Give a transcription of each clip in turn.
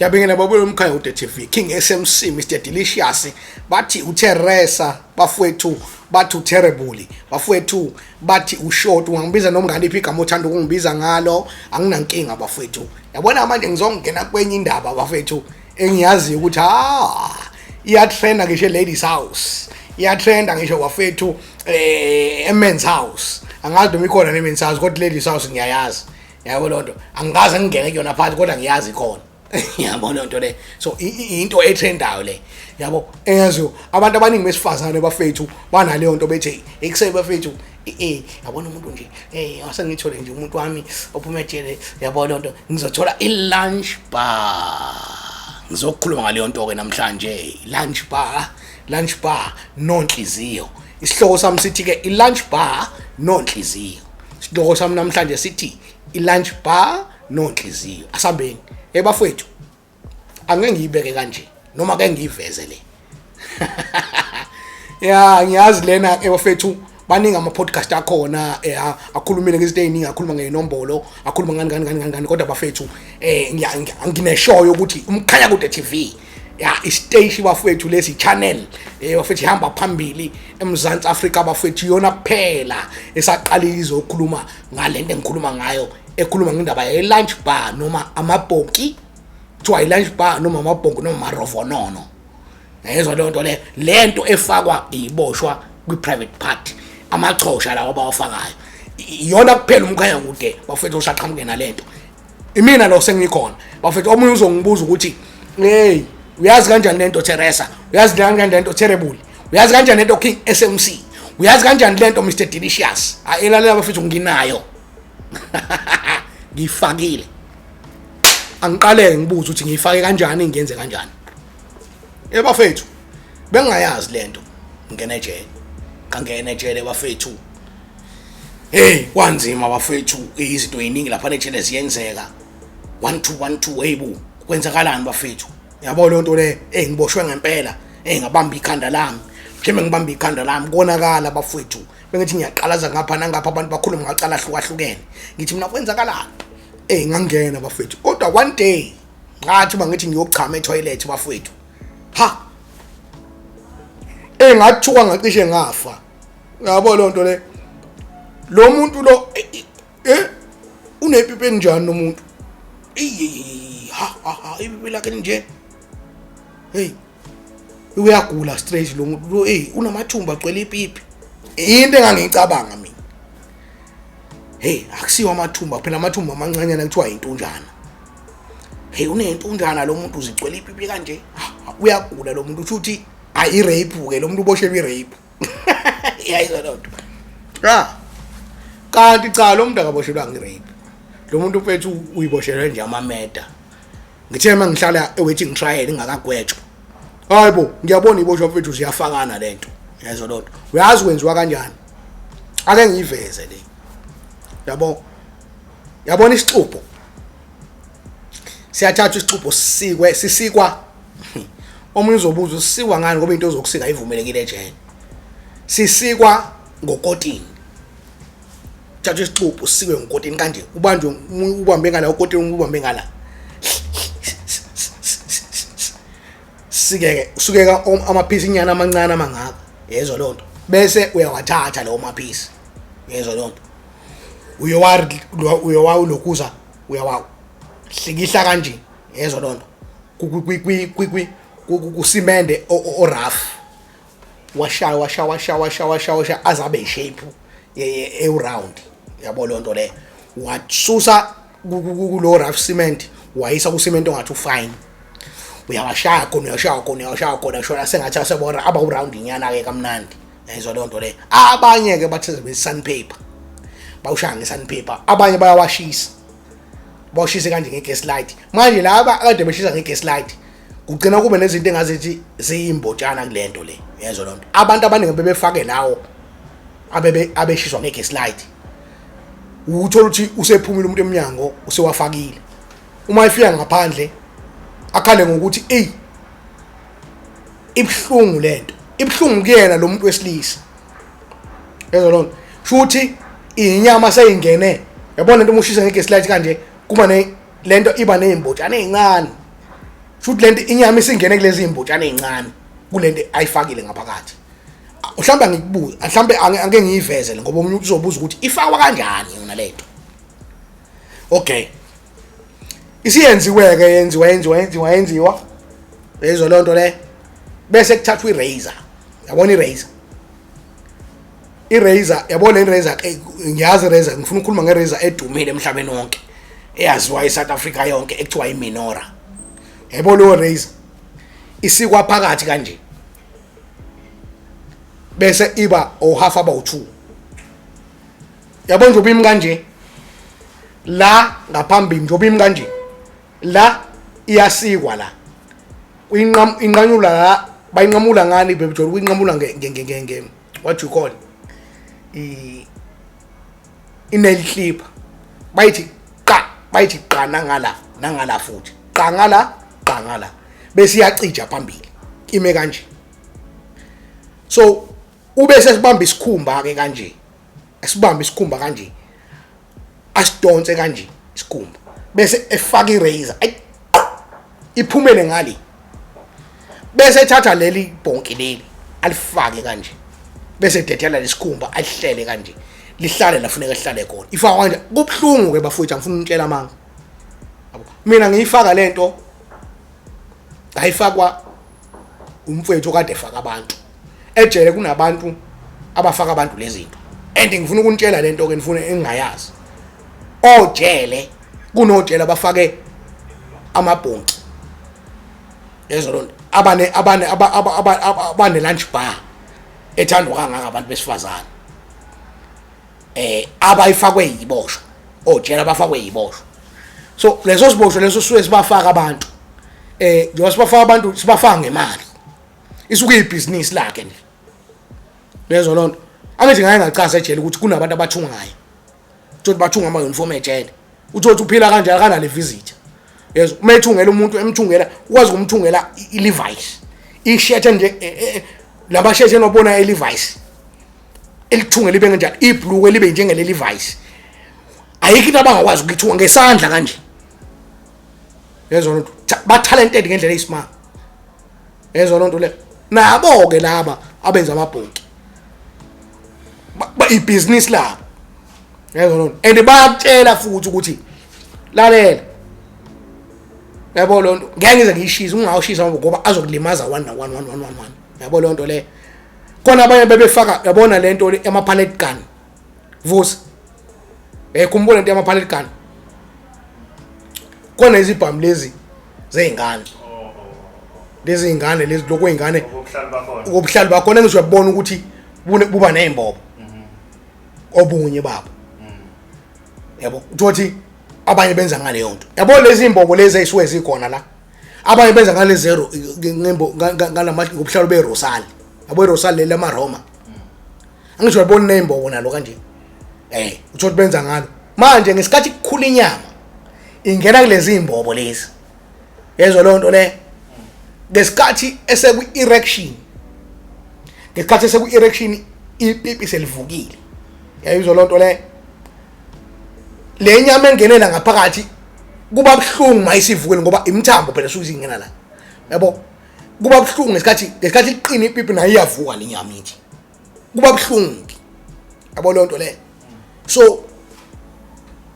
Ngiyabingelela babuyele umkhaya ude TV King SMC Mr Delicious bathi uTheresa bafowethu bathi uTerrible bafowethu bathi ushort ungangibiza noma ngaliphi igama othanda ukungibiza ngalo anginankinga bafowethu yabona manje ngizongena kwenye indaba bafowethu engiyaziyo ukuthi ha iyatrenda ngisho ladies house iyatrenda ngisho bafethu eh men's house angazi noma ikhona ne men's house kodwa ladies house ngiyayazi yabo lonto angikaze ngingene kuyona phansi kodwa ngiyazi khona yabo lonto le so into etrendayo le yabo engaziyo abantu abaningi besifazane bafethu banaleyo nto bethi ekuseni bafethu eh yabona umuntu nje eh ase ngithole nje umuntu wami ophuma ejele yabo lonto ngizothola i-lunch bar ngizokhuluma ngaleyo nto ke namhlanje lunch bar lunch bar nonhliziyo isihloko sami sithi ke i-lunch bar nonhliziyo Isihloko sami namhlanje sithi i-lunch bar nonhliziyo. Asambeni. Hey bafowethu. Angeke ngiyibeke kanje noma ke ngiyiveze le. Ya ngiyazi lena ebafethu baningi ama podcast akhona eh akhulumile ngezinto eziningi akhuluma ngenombolo akhuluma ngani ngani ngani ngani kodwa bafethu eh ngineshow yokuthi umkhanya kude TV ya isiteshi bafethu lesi channel eh bafethu ihamba phambili eMzansi Afrika bafethu iyona kuphela esaqalile izokhuluma ngalento engikhuluma ngayo ekhuluma ngendaba ye lunch bar noma amabhonki kuthiwa i lunch bar noma amabhonki noma amarovonono yezwa leyo nto leyo lento efakwa iboshwa kwi private part amachosha lawa abawafakayo iyona kuphela umkhanya kude bafethu usaqhamuke nalento imina lo sengikhona bafethu omunye uzongibuza ukuthi hey uyazi kanjani lento Teresa uyazi kanjani lento Terrible uyazi kanjani lento King SMC uyazi kanjani lento Mr Delicious ayelalela bafethu nginayo ngiyifakile angiqale ngibuze ukuthi ngiyifake kanjani ngiyenze kanjani ebafethu bengingayazi lento ngene ejele ngangena ejele bafethu hey kwanzima bafethu izinto eziningi lapha ejele ziyenzeka 1 2 1 2 hey bu kwenzakalani bafethu yabo le nto le hey ngiboshwe ngempela hey ngabamba ikhanda lami njengoba ngibamba ikhanda lami konakala bafethu bengithi ngiyaqalaza ngapha nangapha abantu bakhuluma ngacala ahlukahlukene ngithi mina kwenzakalani hey ngangena bafethu kodwa one day ngathi uma ngithi ngiyochama etoilet bafethu ha engathuka ngacishe ngafa yabo lo nto le lo muntu lo eh, eh unepipi enjani lo muntu ha ha ha ipipi lakhe nje hey uyagula straight lo muntu lo hey unamathumba agcwele ipipi into engangiyicabanga mina hey akusiwo amathumba phela amathumba amancanyana kuthiwa intunjana hey unentunjana lo muntu uzigcwele ipipi kanje uyagula lo muntu uthi ayi rape ke lo muntu uboshelwe i rape yayizwa loo nto ah kanti cha lo muntu akaboshelwanga i-rape lo muntu mfethu uyiboshelwe nje amameda ngithe uma ngihlala e-waiting trial ingakagwetshwa hayi bo ngiyabona iboshwa mfethu ziyafakana le nto yayizwa loo nto uyazi kwenziwa kanjani ake ngiyiveze le yabo yabona isixubho siyathatha isixubho sisikwe sisikwa omunye uzobuza usikwa ngani ngoba into zokusika ivumelekile ejele sisikwa ngokotini thatha isixubhu usikwe ngokotini kanje ubanjwe ubambe ngala ukotini ubambe ngala sikeke usukeka amaphisi inyana amancane amangaka yezwa lonto bese uyawathatha lawo maphisi yezwa lonto uyowa uyowa ulokuza uyawa hlikihla kanje yezwa lonto kusimende o-rough washaya washaya washaya washaya washaya washaya aze abe ishape ewu-round yabo leyo nto leyo wasusa kulo rough cement wayisa ku-cement ongathi ufine uyawashaya khona uyashaya khona uyashaya khona shona sengathi asebora aba uround inyana-ke kamnandi yayizwa leyo nto leyo abanye-ke bathe be-sandpaper bawushaya nge-sandpaper abanye bayawashisa bawushise kanje nge-gas light manje laba kade beshisa nge-gas light kugcina kube nezinto engazithi ziyimbotshana kule nto le yezwa loo nto abantu abaningi bebefake lawo abebe abeshiswa nge-gas light uthola ukuthi usephumile umuntu emnyango usewafakile uma efika ngaphandle akhale ngokuthi eyi ibuhlungu lento ibuhlungu kuyena lo muntu wesilisa yezwa loo nto shuthi inyama seyingene yabona lento uma ushisa nge-gas light kanje kuba ne lento iba nezimbotshana ezincane Shuthi lento inyama isingene kulezi imbotshana ezincane kulento ayifakile ngaphakathi. Mhlawumbe angikubuze, mhlawumbe angeke ngiyiveze le ngoba omunye uzobuza ukuthi ifakwa kanjani yona lento. Okay. Isiyenziwe ke yenziwa yenziwa yenziwa yenziwa. Lezo lonto le bese kuthathwa irazor. Yabona irazor? I-razor, yabo le razor, ngiyazi i-razor, ngifuna ukukhuluma nge-razor edumile emhlabeni wonke eyaziwa e-South Africa yonke ekuthiwa i-Minora. Yabo leyo razor isikwa phakathi kanje bese iba ohalf abawu-2. Yabo nje ubimi kanje la ngaphambili, nje ubimi kanje la iyasikwa la inqanyula la, bayinqamula ngani bebejwayele ukuyinqamula nge what you call i-nail clipper, bayithi qa, bayithi qa nangala nangala futhi qa ngala qa ngala, bese iyacija phambili ime kanje. So ube sesibamba isikhumba ke kanje, esibamba isikhumba kanje, asidonse kanje isikhumba, bese efaka irazor iphumele ngale, bese ethatha leli bhonki leli alifake kanje, bese ededela lesikhumba alihlele kanje, lihlale la funeka lihlale khona. Ifaka kanje, kubuhlungu ke bafowethu, angifuni ukutshela amanga. Mina ngiyifaka lento, ayifakwa umfowethu okade efaka abantu ejele. Kunabantu abafaka abantu lezi zinto, and ngifuna ukunitshela lento ke ngifuna engingayazi. Ojele, kunojele abafake amabhonki lezo lonto, abane lunch bar ethandwa kangaka abantu besifazane, abayifakwe yiboshwa, ojele abafakwe yiboshwa. So leso siboshwa leso suke sibafaka abantu, njengoba sibafaka abantu sibafaka ngemali, isuke ibhizinisi lakhe nje lezo lonto. Angithi ngake ngachaza ejele ukuthi kunabantu abathungayo, uthi bathunga ama-uniform ejele, uthi uphila kanjalo kanale visitor yezo. Uma ethungela umuntu, emthungela, ukwazi ukumthungela i-Levi's ishirt nje, lama shirt enobona e-Levi's, elithungela ibe kanjani ibhluku libe njengele Levi's. Ayikho into abangakwazi ukuyithunga ngesandla kanje yezo lonto, ba talented ngendlela eyisimanga yezo lonto le. Nabo ke laba abenza amabhonki ibhizinisi labo yezo lonto, and bayakutshela futhi ukuthi lalela, yabo lonto ngeke ngize ngiyishise, ungawushisa ngoba azokulimaza 1 na 1 1 1 1 1, yabo lonto le. Khona abanye bebefaka, yabona lento le ama pallet gun, vusi khumbula lento yama pallet gun, khona izibhamu lezi zey'ngane, lezi iy'ngane lezi lokhu iy'ngane Ubuhlali bakhona. Ubuhlali bakhona engisho, uyabona ukuthi buba ney'mbobo obunye babo, yabo, uthothi abanye benza ngaleyo nto, yabo, lezi imbobo lezi ey'suke zikhona la, abanye benza ngale zero ngembo ngalama ngobuhlalo berosali, yabo, irosali leli lamaRoma, angisho uyabona ney'mbobo nalo kanje, uthothi benza ngalo. Manje ngesikhathi kukhula inyama ingena kulezi imbobo lezi, yezwa leyo nto le, ngesikhathi esekwi-erection, ngesikhathi esekwi-erection ipipi selivukile, yayizwa leyo nto le, le nyama engenela ngaphakathi kuba buhlungu mayisivukile ngoba imithambo phela suke isingena la, yabo, kuba buhlungu ngesikhathi liqina ipipi, nayo iyavuka le nyama ithi kuba buhlungu, yabo leyo nto le. So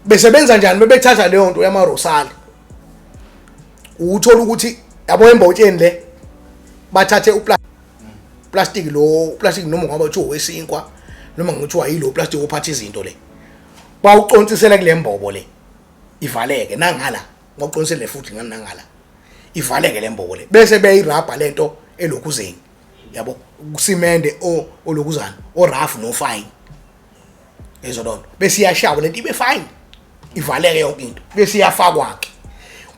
besebenza njani? Bebethatha leyo nto yamarosali, uthola ukuthi, yabo, embotsheni le bathathe uplastic lo, plastic noma ngoba kuthiwa wesinkwa noma ngithiwa yilo plastic ophatha izinto le, bawuconsisela kule mbobo le, ivaleke nangala, bawuconsisele futhi nangala, ivaleke le mbobo le, bese beyirabha lento elokhuzeni, yabo, kusimende o olokuzana o rough no fine lezo lonto, bese iyashawa lento ibe fine, ivaleke yonke into, bese iyafakwa ke,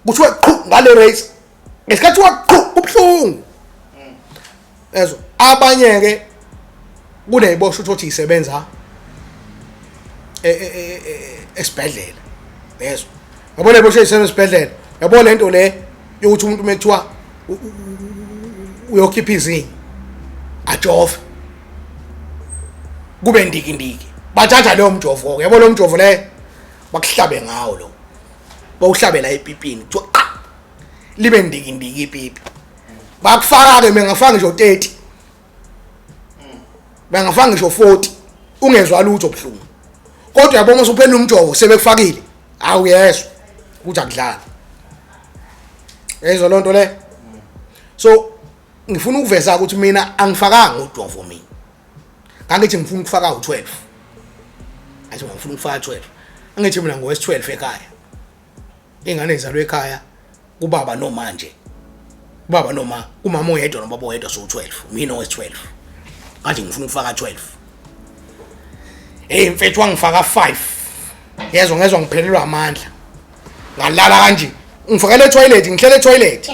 kuthiwa qhu ngale razor. Ngesikhathi waqhu kubuhlungu ezo. Abanye ke kuneziboshwa ukuthi isebenza esibhedlela, yezwa, yabo, le boshwa isebenza esibhedlela, yabo, lento le yokuthi umuntu mekuthiwa uyokhipha izinyo ajove kube ndiki ndiki, bathatha leyo mjovo ke, yabo, lo mjovo le bakuhlabe ngawo, lo bawuhlabela epipini, kuthiwa qa. Libe ndikindiki ipipi. Bakufaka ke mengafaka ngisho 30. Bengafaka ngisho 40. Ungezwa lutho buhlungu. Kodwa uyabona usuphela umjovo sebekufakile. Awuyezwa ukuthi akudlala. Yezwa lonto le. So ngifuna ukuveza ukuthi mina angifakanga ujovo mina. Ngangithi ngifuna ukufaka u12. Athi ngifuna ukufaka 12. Angithi mina ngowesi12 ekhaya. Ingane izalwe ekhaya kubaba nomanje. Ubaba noma umama oyedwa nobaba oyedwa so 12. Mina owesi12. Ngathi ngifuna ukufaka 12. Hey mfethu wangifaka 5. Yezwa ngezwa ngiphelelwa amandla. Ngalala kanje. Ngifakele etoilet, ngihlele etoilet.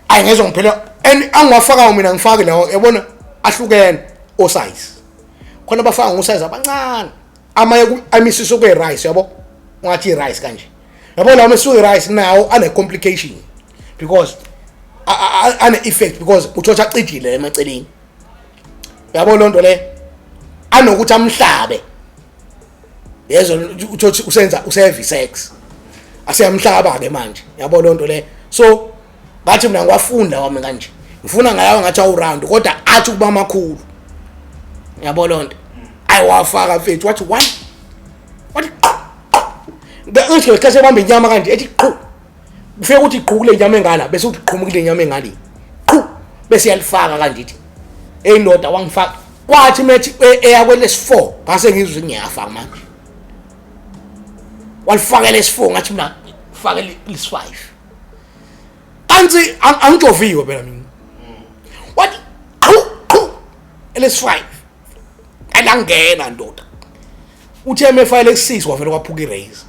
Ayi ngezwa ngiphelelwa and angiwafakayo mina ngifake lawo yabona ahlukene o size. Khona abafaka ngo size abancane. Amanye amisiso kwe rice yabo. Ungathi i rice kanje. Yabo lawo mesiso rice nawo ane complication because ane effect because uthotha acijile emaceleni. Yabo lonto le anokuthi amhlabe. Yezwa uthothi usenza useve sex. Aseyamhlaba ke manje. Yabo lonto le. So ngathi mina ngiwafunda wami kanje. Ngifuna ngayawo ngathi awu round kodwa athi kuba makhulu. Yabo lonto. Ayiwafaka mfethu wathi one. Wathi ngisho ngesikhathi ebamba inyama kanje ethi qhu. Kufike ukuthi qhu kule nyama engala bese uthi qhuma kule nyama engale. Qhu bese yalifaka kanje ithi. Hey ndoda wangifaka. Kwathi methi eya kwelesi 4 ngase ngizwe ngiyafa manje. Walifakela esi4 ngathi mina fake lesi 5. Kanti angijoviwe phela mina. Wathi qhu qhu elesi 5. Alangena ndoda. Uthe emefayile kusisi wavela kwaphuka iraise.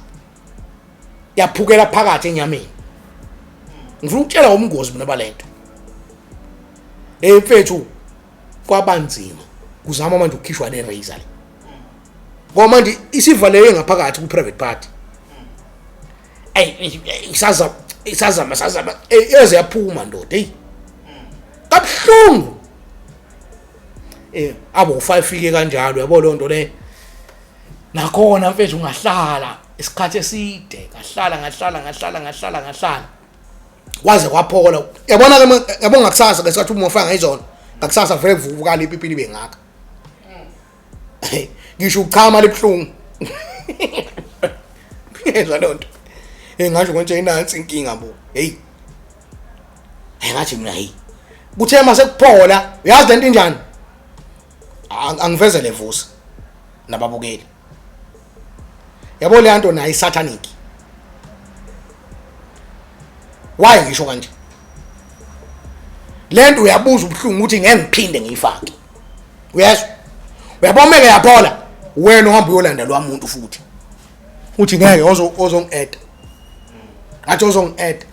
Yaphukela phakathi enyameni. Ngifuna ukutshela ngomngozi mina balento. Hey mfethu kwabanzima kuzama manje ukukhishwa le razor le. Ngoba manje isivaleke ngaphakathi ku private party. Ey isazama isazama sazama eze yaphuma ndoda hey. Kabuhlungu. Eh abo 5 fike kanjalo yabo lonto le. Nakhona mfethu ungahlala isikhathi eside ngahlala ngahlala ngahlala ngahlala ngahlala. Kwaze kwaphola. Yabona ke yabona ngakusasa ngesikhathi uma ufaka ngayizona. Ngakusasa vele kuvukala ipipi libe ngaka. Ngisho uchama libhlungu. Ngezwa lonto. Hey ngasho konje inansi inkinga bo. Hey. Hey ngathi mina hey. Kuthe mase kuphola, uyazi lento injani? Angivezele vusa nababukeli. Yabo le nto nayo isatanic. Why ngisho kanje? Lento uyabuza ubuhlungu ukuthi ngeke ngiphinde ngiyifake. Uyezwa? Uyabona meke yaphola wena uhamba uyolanda lo muntu futhi. Uthi ngeke ozo ozongi-add. Ngathi ozongi-add.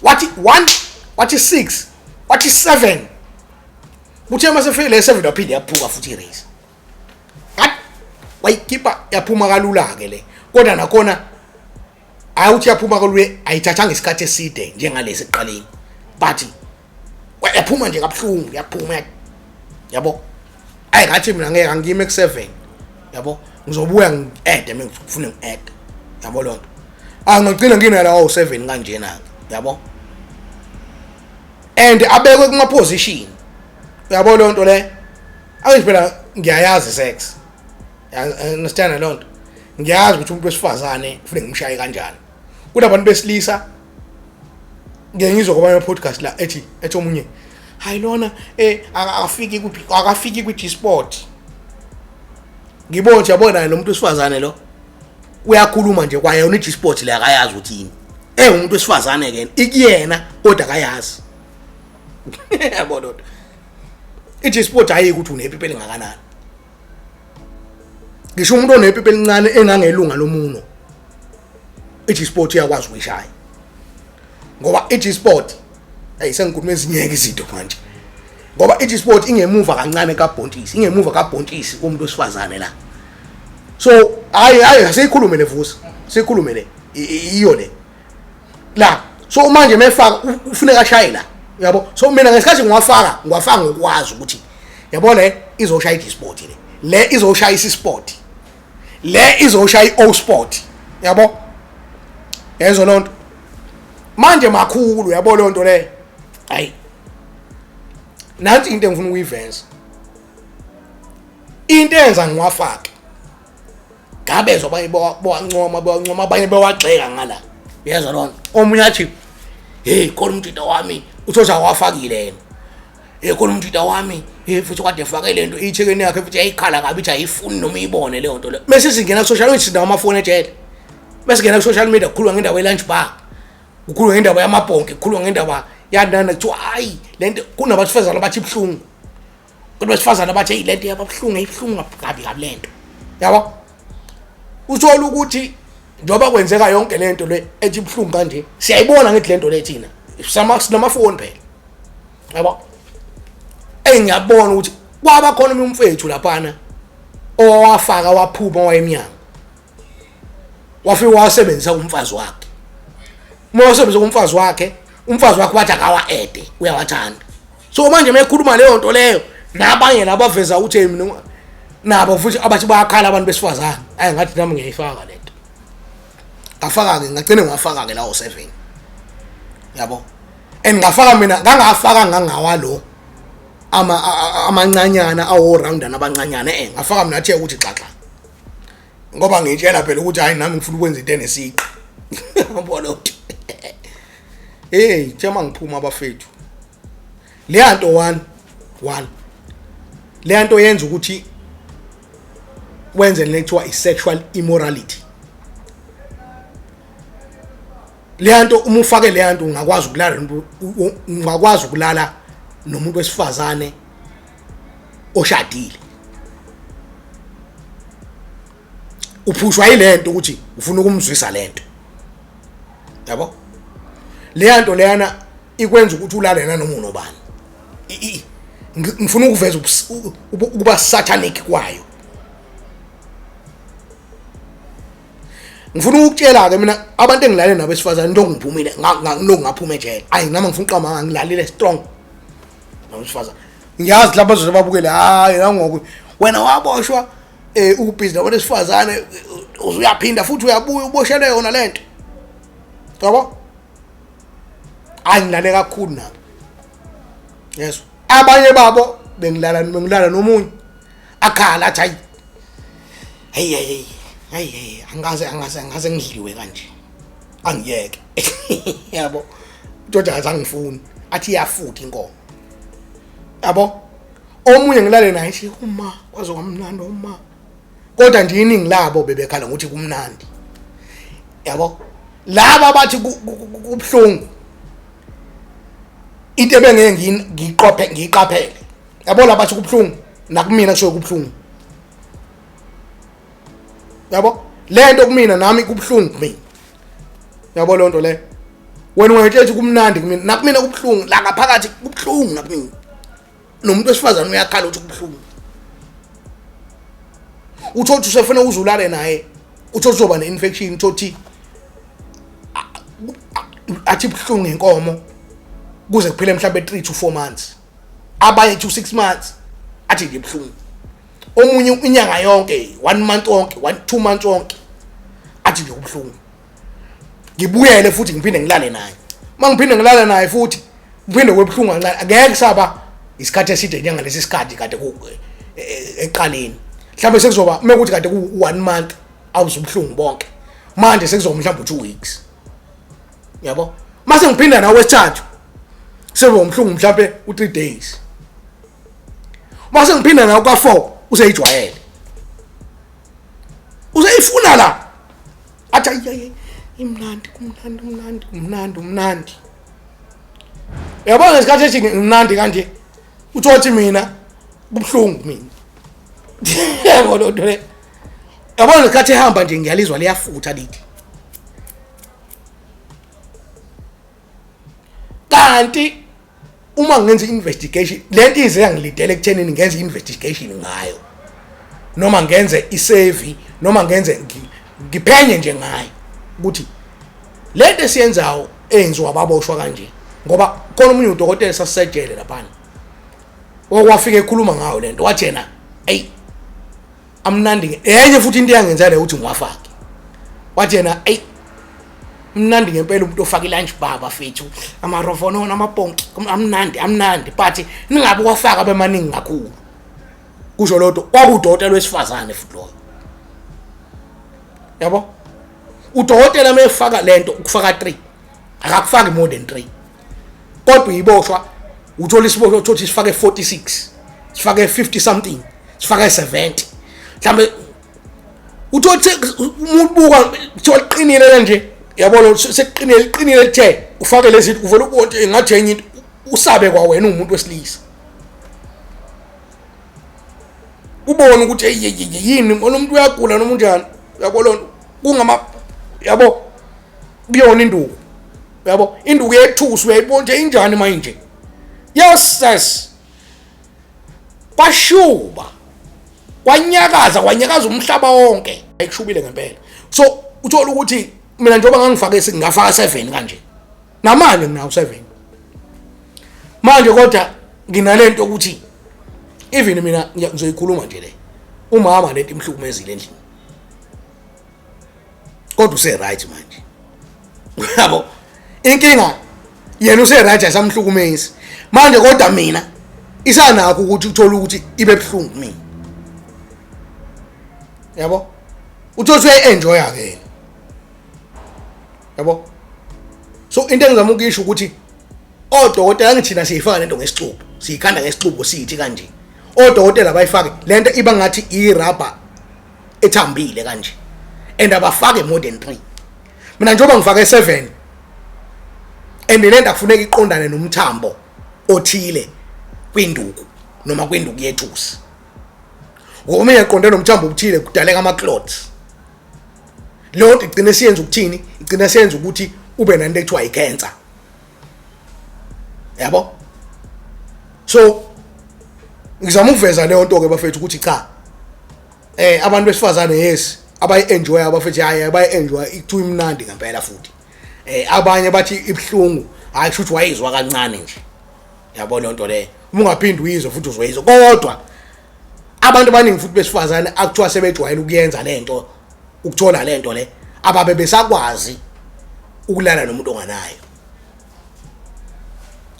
Wathi 1, wathi 6, wathi 7. Kuthe mase fike le 7 waphinde yaphuka futhi irace. Ngathi wayikhipha yaphuma kalula ke le. Kodwa nakhona hayi uthi yaphuma kalula ayithathanga isikhathi eside njengalesi ekuqaleni. But yaphuma nje kabuhlungu yaphuma yabo. Ayi ngathi mina ngeke angime ku 7. Yabo ngizobuya ngi-add mina ngifuna ngi-add. Yabo lonto. Ah ngigcina nginala awu 7 kanjena yabo. And abekwe kuma position. Uyabo lonto le. Angithi phela ngiyayazi sex. Understand lonto. Ngiyazi ukuthi umuntu wesifazane kufanele ngimshaye kanjani. Kunabantu besilisa ngeke ngizwe kwamanye podcast la ethi ethi omunye hayi lona eh akafiki kuphi akafiki kwi G sport. Ngibona nje yabona lo muntu wesifazane lo uyakhuluma nje kwayona i G sport le akayazi ukuthi yini. Eh umuntu wesifazane ke ikuyena kodwa akayazi. Yabo ndoda. I G sport ayi ukuthi unepipi elingakanani. Ngisho umuntu onepipi elincane engangelunga lomuno. I G sport uyakwazi ukuyishaya. Ngoba i G sport hey sengikhuluma ezinye izinto manje. Ngoba i G sport ingemuva kancane kaBhontshisi, ingemuva kaBhontshisi umuntu wesifazane la. So hayi hayi asiyikhulume le vusa. Sikhulume le. Iyo le. La so manje mefaka ufuneka ashaye la. Yabo so mina ngesikhathi ngiwafaka ngiwafaka ngokwazi ukuthi yabo le izoshaya i sport le. Le izoshaya isi sport. Le izoshaya i O sport. Yabo? Yezwa lonto. Manje makhulu yabo leyo nto leyo. Hayi, nansi into engifuna ukuyiveza, into eyenza ngiwafake ngabezwa abanye bawancoma, bawancoma abanye, bewagxeka ngala, uyezwa lona. Omunye athi, hey, khona umtshita wami uthothi awafakile yena. Hey, khona umtshita wami, hey, futhi kade efake le nto ithekeni yakhe, futhi yayikhala kabi, ithi ayifuni noma iyibone leyo nto leyo. Bese singena ku-social media, sinawo amafoni ejele, bese singena ku-social media, kukhulunywa ngendaba ye-lunch bar, kukhulunywa ngendaba yamabhonke, kukhulunywa ngendaba yanana, kuthiwa hayi le nto. Kunabasifazane abathi ibuhlungu, kunabesifazane abathi hey, le nto yababuhlungu, ayibuhlungu kabi kabi le nto, yabo. Uthola ukuthi njengoba kwenzeka yonke le nto le ethi ibuhlungu kanje, siyayibona ngithi le nto le thina sinamafoni phela, yabo. Engiyabona ukuthi kwaba khona umfethu laphana owafaka waphuma wayemnyango, wafike wasebenzisa umfazi wakhe. Uma wasebenzisa umfazi wakhe, umfazi wakhe wathi akawa-ede, uyawathanda. So manje mekhuluma leyo nto leyo, nabanye labaveza ukuthi mina nabo futhi abathi bayakhala abantu besifazane. Ayi, ngathi nami ngiyayifaka lento, ngafaka-ke, ngagcine ngiwafaka-ke lawo 7, yabo. And ngafaka mina, ngangafaka ngangawa lo ama amancanyana awo round abancanyana, ngafaka mina athe ukuthi xaxa, ngoba ngitshela phela ukuthi hayi, nami ngifuna ukwenza into enesiqi, yabo lo. Hey, thema ngiphuma abafethu, leya nto one one, leya nto yenza ukuthi wenze le kuthiwa i-sexual immorality. Leya nto, uma ufake leya nto, ungakwazi ukulala, ungakwazi ukulala nomuntu wesifazane oshadile. Uphushwa yilento ukuthi ufuna ukumzwisa lento, yabo. Leya nto leyana ikwenza ukuthi ulale nanoma unobani. Ngifuna ukuveza ukuba satanic kwayo. Ngifuna ukukutshela ke mina, abantu engilale nabo esifazane, into ngiphumile ngilokhu ngaphuma ejele, ayi, nami ngifuna uqamba, ngilalile strong nabesifazane. Ngiyazi lapha bazoze babukele, hayi, nangoku wena waboshwa ubhizi nabantu besifazane, uyaphinda futhi uyabuya uboshelwe yona lento, yabo. Hayi, ngilale kakhulu nabo, yes. Abanye babo bengilala nomunye akhala athi, hayi hey hey hey hey, angaze ngidliwe kanje, angiyeke, yabo. Ujoja azangifuni, athi iyafutha inkomo, yabo. Omunye ngilale naye nje, uma kwaze kwamnandi uma, kodwa nje iningi labo bebekhala ngokuthi kumnandi, yabo. Laba bathi kubuhlungu, into ebengeke ngiqophe ngiyiqaphele, yabo. Laba bathi kubuhlungu, nakumina kusuke kubuhlungu, yabo. Lento kumina nami kubuhlungu kumina, yabo leyo nto leyo. Wena ungayitshela kumnandi kumina, nakumina kubuhlungu la ngaphakathi, kubuhlungu nakumina. Nomuntu wesifazane uyakhala ukuthi kubuhlungu. Uthole ukuthi usefuna uzulale naye, uthole uzoba ne-infection, uthole ukuthi athi buhlungu inkomo kuze kuphele mhlawumbe 3 to 4 months, abanye to 6 months, athi nje buhlungu. Omunye inyanga yonke, 1 month wonke, 1 2 months wonke, athi nje kubuhlungu. Ngibuyele futhi ngiphinde ngilale naye, uma ngiphinde ngilale naye futhi kuphinde kwebuhlungu kancane. Angeke saba isikhathi eside njengalesi sikhathi kade ku eqaleni. Mhlawumbe sekuzoba uma kuthi kade ku 1 month awuzubuhlungu bonke, manje sekuzoba mhlawumbe 2 weeks, yabo. Mase ngiphinda nawe wesithathu, sebe umhlungu mhlawumbe u3 days. Mase ngiphinda nawe ka4, useyijwayele, useyifuna la, athi ayi, imnandi, kumnandi, umnandi, umnandi, umnandi, uyabona. Ngesikhathi ethi ngimnandi kanje, uthothi mina kubuhlungu mina, yabo lo nto le, yabona. Ngesikhathi ehamba nje, ngiyalizwa liyafutha lithi, kanti uma ngenza i-investigation, lento ize yangilidela ekuthenini ngenze i-investigation ngayo, noma ngenze i-survey, noma ngenze ngiphenye nje ngayo ukuthi lento esiyenzayo eyenziwa baboshwa kanje. Ngoba khona omunye udokotela sasisejele laphana okwafika ekhuluma ngayo lento, wathi yena, eyi, amnandi. Enye futhi into eyangenza le ukuthi ngiwafake, wathi yena, eyi, Mnandi ngempela umuntu ofaka ilunch bar bafethu, amarovonono, amabhonki amnandi, amnandi, but ningabe wafaka bemaningi kakhulu. Kusho lodwa kwakudokotela wesifazane futhi loyo, yabo. Udokotela mefaka lento ukufaka 3, akakufaki more than 3, kodwa uyiboshwa uthola isiboshwa uthola sifake 46, sifake 50 something, sifake 70 mhlambe. Uthola umuntu buka kuthiwa liqinile kanje, yabo, sekuqinile, liqinile lithe ufake lezi, uvela ubone ngathi enye into, usabe kwawena umuntu wesilisa, ubone ukuthi yini lo muntu, uyagula noma unjani, yabo. Lo kungama, yabo, kuyona induku, yabo, induku yethusa, uyayibona nje injani manje. Yes, kwashuba, kwanyakaza, kwanyakaza umhlaba wonke, ayikushubile ngempela. So uthola ukuthi mina njengoba ngangifake, ngafaka 7 kanje, namanje nginawo 7 manje, kodwa nginalento ukuthi even mina ngizoyikhuluma nje le, umama lento imhlukumezile endlini, kodwa use right manje, yabo. Inkinga yena use right, asamhlukumezi manje, kodwa mina isanakho ukuthi uthole ukuthi ibe buhlungu kumina, yabo. Uthola uyayi-enjoya ke, yabo. So into engizama ukuyisho ukuthi odokotela, ngithina siyifaka lento ngesixubo, siyikhanda ngesixubo, siyithi kanje. Odokotela bayifake lento iba ngathi irabha ethambile kanje, and abafake more than 3. Mina njengoba ngifake 7, and lento akufuneka iqondane nomthambo othile kwinduku noma kwinduku yethusi, ngoba uma ingaqonde nomthambo obuthile kudaleka ama-clots. Leyo nto igcine siyenza ukuthini? Igcine siyenza ukuthi ube nento ekuthiwa i-cancer, yabo. So ngizama ukuveza leyo nto ke bafethu ukuthi cha, abantu besifazane, yes, abayi-enjoy abafethu, hayi, abayi-enjoy, ikuthiwa imnandi ngempela futhi. Abanye bathi ibhlungu, hayi, kusho ukuthi wayizwa kancane nje, yabo, leyo nto leyo. Uma ungaphindi uyizwe futhi uzoyizwa. Kodwa abantu abaningi futhi besifazane akuthiwa sebejwayele ukuyenza lento, ukuthola lento le, ababe besakwazi ukulala nomuntu onganayo.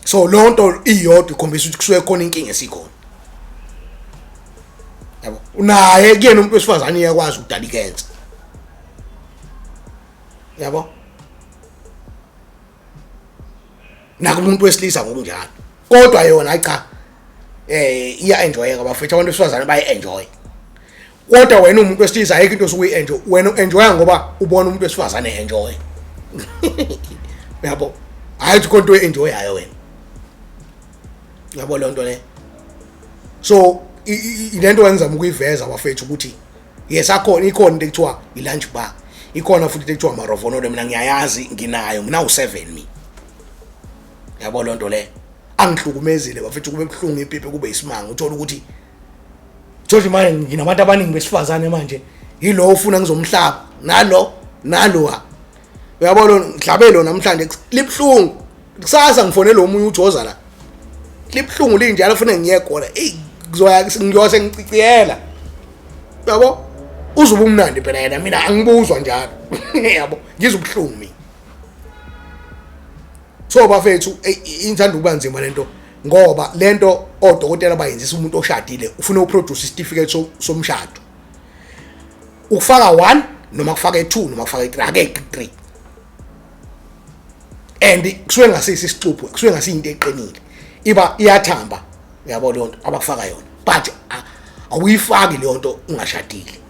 So leyo nto iyodwa ikhombisa ukuthi kusuke khona inkinga esikhona, yabo. Naye kuyena umuntu wesifazane iyakwazi ukudala icancer, yabo, nakumuntu wesilisa ngokunjalo. Kodwa yona, hayi cha, iya enjoyeka bafethu, abantu besifazane bayi enjoy. Kodwa wena umuntu wesilisa ayikho into osuke uyi-enjoy. Wena u-enjoya ngoba ubona umuntu wesifazane enjoy, yabo. Hayi ukuthi khona into oyi-enjoyayo wena, yabo, leyo nto le. So lento engizama ukuyiveza bafethu ukuthi yes, akhona, ikhona into ekuthiwa i-lunch bar, ikhona futhi into ekuthiwa amarovonono. Mina ngiyayazi, nginayo, nginawu-7 mina, yabo, leyo nto le. Angihlukumezile bafethu, kube buhlungu ipipi, kube isimanga. Uthola ukuthi thothi manje nginabantu abaningi besifazane manje, yilo ufuna ngizomhlaba nalo nalo, uyabona, ngihlabe lo namhlanje libuhlungu, kusasa ngifonele omunye uthi woza la, libuhlungu linjalo, funa ngiye khona. Eyi, ngizoya ngiyose ngiciciyela, yabo. Uzoba umnandi phela yena, mina angibuzwa njalo, yabo, ngizwa ubuhlungu mina. So bafethu, inthanda ukuba nzima lento, ngoba lento odokotela bayenzisa umuntu oshadile, ufuna uproduce isitifiketi somshado, ukufaka 1 noma kufaka 2 noma kufaka 3, akekho 3. And kusuke ngasisi isixupho, kusuke ngasiyinto eqinile, iba iyathamba, uyabo, leyo nto abakufaka yona. But awuyifaki leyo nto ungashadile,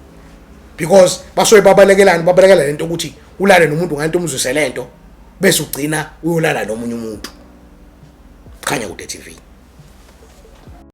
because basuke babalekelana, babalekela lento ukuthi ulale nomuntu nganto umzwise lento, bese ugcina uyolala nomunye umuntu. Khanya Kude TV.